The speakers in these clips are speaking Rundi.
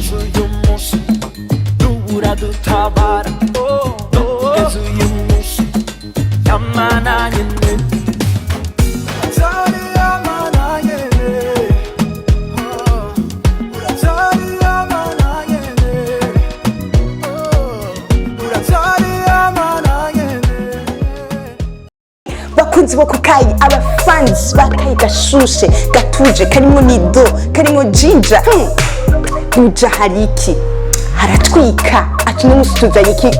Kugeza uyu munsi n'ubura dutabara, no kugeza uyu munsi yamana nyene. Uracyari yamana nyene. Oh, uracyari yamana nyene. Oh, uracyari yamana nyene. Bakunzi bo kukayi, abafans bakayi gashushe, gatuje, karimo nido, karimo jinja. Buja hari iki haratwika. Ati uno musi tuzanye iki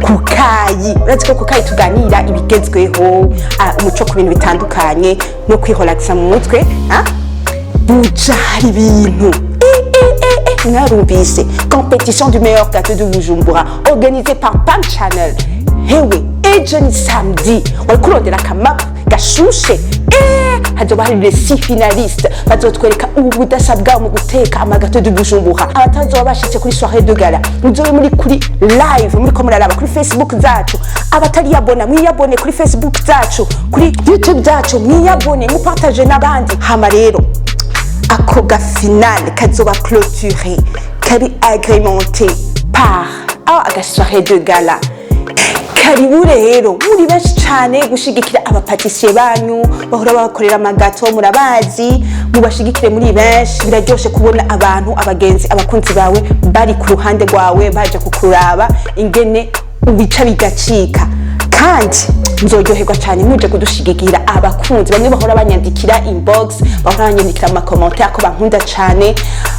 kukayi? Urazi ko kukayi tuganira ibigezweho, umuco ku bintu bitandukanye no kwihoragisa mu mutwe. Ah? Buja hari ibintu. Mwarumvise compétition du meilleur gâteau de Bujumbura organisée par Pam Channel. Hewe, ejo ni samedi, wari kurondera akamapu gashushe. Hazoba hari les six finalistes bazotwereka ubudasa bwabo mu guteka amagâteau de Bujumbura. Abatazoba bashitse kuri soirée de gala, muzobe muri kuri live, muriko muraraba kuri Facebook zacu. Abatariyabona, mwiyabone kuri Facebook zacu, kuri YouTube zacu, mwiyabone, mupartage n'abandi. Hama rero ako ga finale kazoba clôturé, kari agrémenté par aga soirée de gala. Karibu rero muri benshi cyane gushigikira abapâtissier banyu bahora babakorera amagâteau. Murabazi, mubashigikire muri benshi. Biraryoshe kubona abantu, abagenzi, abakunzi bawe bari ku ruhande rwawe, baje kukuraba ingene ubica bigacika. Kandi nzoryoherwa cyane muje kudushigikira. Abakunzi bamwe bahora banyandikira inbox, bahora banyandikira mu macommentaire ko bankunda cyane,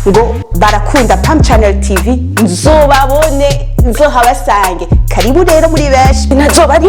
ngo barakunda Pam Channel TV. Nzobabone, nzohabasange. Karibu rero muri benshi, nazoba ari.